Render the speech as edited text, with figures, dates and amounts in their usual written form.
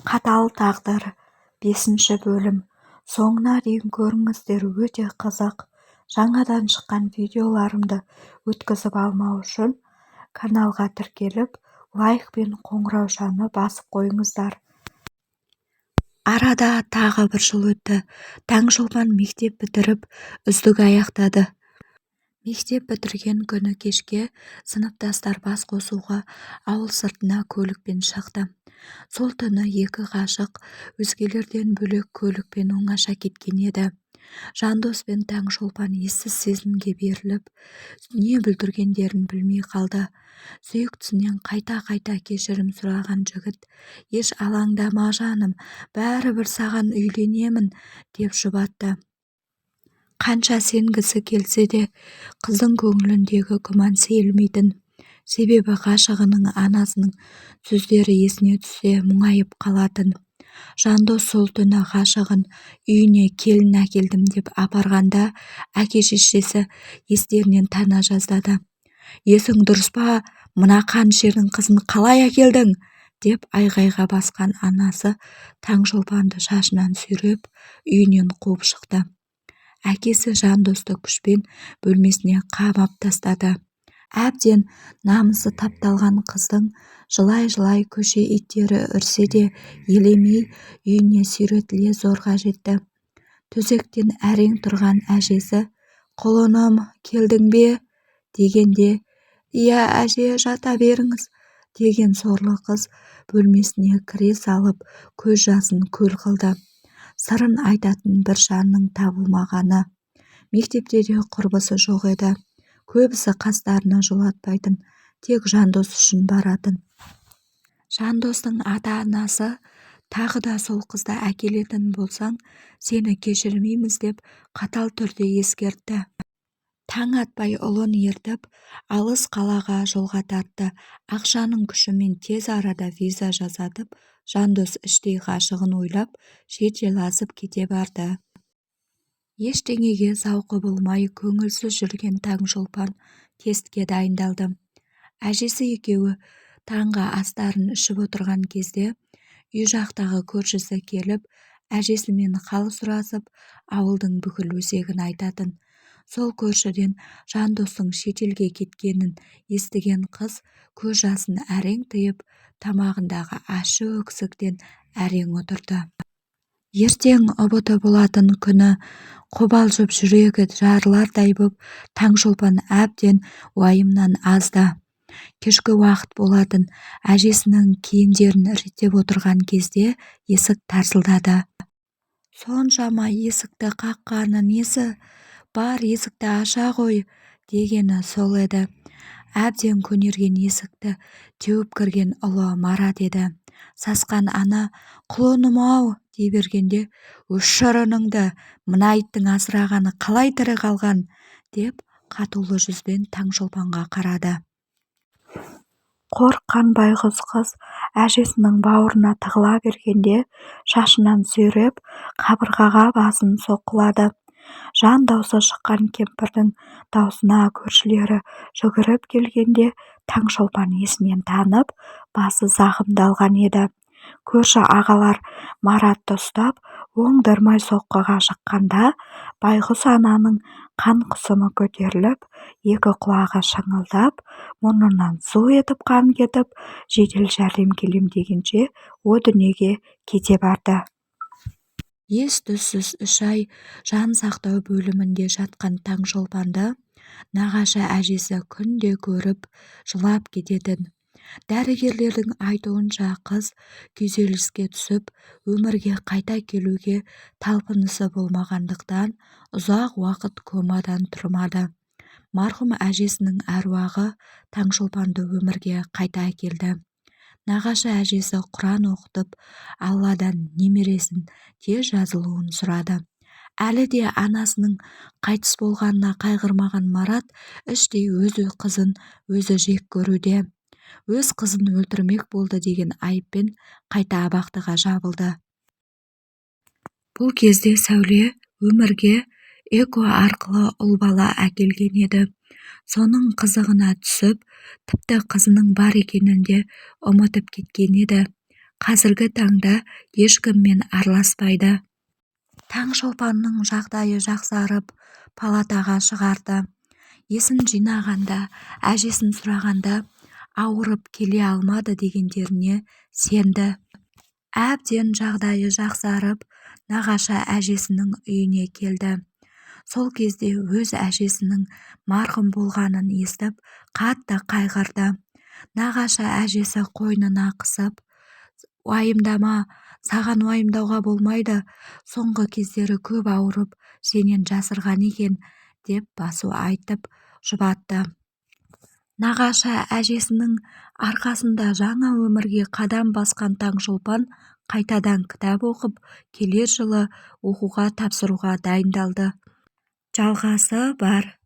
Қатал тағдыр. Бесінші бөлім. Соңына дейін көріңіздер, өте қызық. Жаңадан шыққан видеоларымды өткізіп алмау үшін каналға тіркеліп, лайк пен қоңыраушаны басып қойыңыздар. Арада тағы бір жыл өтті. Таңшолпан мектеп бітіріп, үздік аяқтады. Мектеп бітірген күні кешке сыныптастар бас қосуға ауыл сыртына көлікпен шықты. Сол түні екі ғашық өзгелерден бөлек көлікпен оңаша кеткен еді. Жандос пен Таңшолпан ессіз сезімге беріліп, не бүлдіргендерін білмей қалды. Сүйіктісінен қайта-қайта кешірім сұраған жігіт, "Еш алаңдама жаным, бәрібір саған үйленемін", деп жұбатты. Қанша сенгісі келсе де, қыздың көңіліндегі күмән сейілмейтін. Себебі ғашығының анасының сөздері есіне түссе мұңайып қалатын. Жандос сол түні ғашығын үйіне келін әкелдім деп апарғанда әке-шешесі естерінен тана жаздады. "Есің дұрыс па, мына қанішердің қызын қалай әкелдің?" деп айғайға басқан анасы Таңшолпанды шашынан сүйреп, үйінен қуып шықты. Әкесі Жандосты күшпен бөлмесіне қамап тастады. Әбден намысы тапталған қыздың жылай-жылай көше иттері үрсе де елемей үйіне сүйретіле зорға жетті. Төсектен әрең тұрған әжесі, "Құлыным, келдің бе?" дегенде, "Иә, әже, жата беріңіз", деген сорлы қыз бөлмесіне кіре салып көз жасын көл қылды. Сырын айтатын бір жанның табылмағаны. Мектепте де құрбысы жоқ еді. Көбісі қастарына жолатпайтын, тек Жандос үшін баратын. Жандостың ата-анасы тағы да сол қызды әкелетін болсаң, сені кешірмейміз деп қатал түрде ескертті. Таң атпай ұлын ертіп, алыс қалаға жолға тартты. Ақшаның күшімен тез арада виза жасатып, Жандос іштей ғашығын ойлап, шетел асып кете барды. Ештеңеге зауқы болмай, көңілсіз жүрген Таңшолпан тестке дайындалды. Әжесі екеуі таңғы астарын ішіп отырған кезде үй жақтағы көршісі келіп, әжесімен хал сұрасып, ауылдың бүкіл өсегін айтатын. Сол көршіден Жандостың шетелге кеткенін естіген қыз көз жасын әрең тыйып, тамағындағы ащы өксіктен әрең отырды. Ертең ҰБТ болатын күні қобалжып жүрегі жарылардай боп Таңшолпан әбден уайымнан азды. Кешкі уақыт болатын, әжесінің киімдерін реттеп отырған кезде есік тарсылдады. Соншама есікті қаққаны несі, бар есікті аша ғой, дегені сол еді. Әбден көнерген есікті теуіп кірген ұлы Марат еді. Сасқан ана, "Құлыным-ау", дей бергенде, "Өшір үніңді, мына иттің асырағаны қалай тірі қалған?" деп қатулы жүзбен Таңшолпанға қарады. Қорыққан байғұс қыз әжесінің бауырына тығыла бергенде шашынан сүйреп, қабырғаға басын соққылады. Жан даусы шыққан кемпірдің даусына көршілері жүгіріп келгенде Таңшолпан есінен танып, басы зақымдалған еді. Көрші ағалар Маратты ұстап, оңдырмай соққыға жыққанда байғұс ананың қан қысымы көтеріліп, екі құлағы шыңылдап, мұрнынан зу етіп қан кетіп, жедел жәрдем келем дегенше о дүниеге кете барды. Ес-түссіз 3 ай жан сақтау бөлімінде жатқан Таңшолпанды нағашы әжесі күнде көріп, жылап кететін. Дәрігерлердің айтуынша, қыз күйзеліске түсіп, өмірге қайта келуге талпынысы болмағандықтан ұзақ уақыт комадан тұрмады. Марқұм әжесінің әруағы Таңшолпанды өмірге қайта әкелді. Нағашы әжесі Құран оқытып, Алладан немересін тез жазылуын сұрады. Әлі де анасының қайтыс болғанына қайғырмаған Марат іштей өз қызын өзі жек көруде. Өз қызын өлтірмек болды деген айыппен қайта абақтыға жабылды. Бұл кезде Сәуле өмірге ЭКО арқылы ұл бала әкелген еді. Соның қызығына түсіп, тіпті қызының бар екенін де ұмытып кеткен еді. Қазіргі таңда ешкіммен араласпайды. Таңшолпанның жағдайы жақсарып, палатаға шығарды. Есін жинағанда әжесін сұрағанда ауырып келе алмады дегендеріне сенді. Әбден жағдайы жақсарып, нағашы әжесінің үйіне келді. Сол кезде өз әжесінің марқұм болғанын естіп, қатты қайғырды. Нағашы әжесі қойнына қысып, уайымдама, саған уайымдауға болмайды, соңғы кездері көп ауырып, сенен жасырған екен, деп басу айтып жұбатты. Нағашы әжесінің арқасында жаңа өмірге қадам басқан Таңшолпан қайтадан кітап оқып, келер жылы оқуға тапсыруға дайындалды. Жалғасы бар.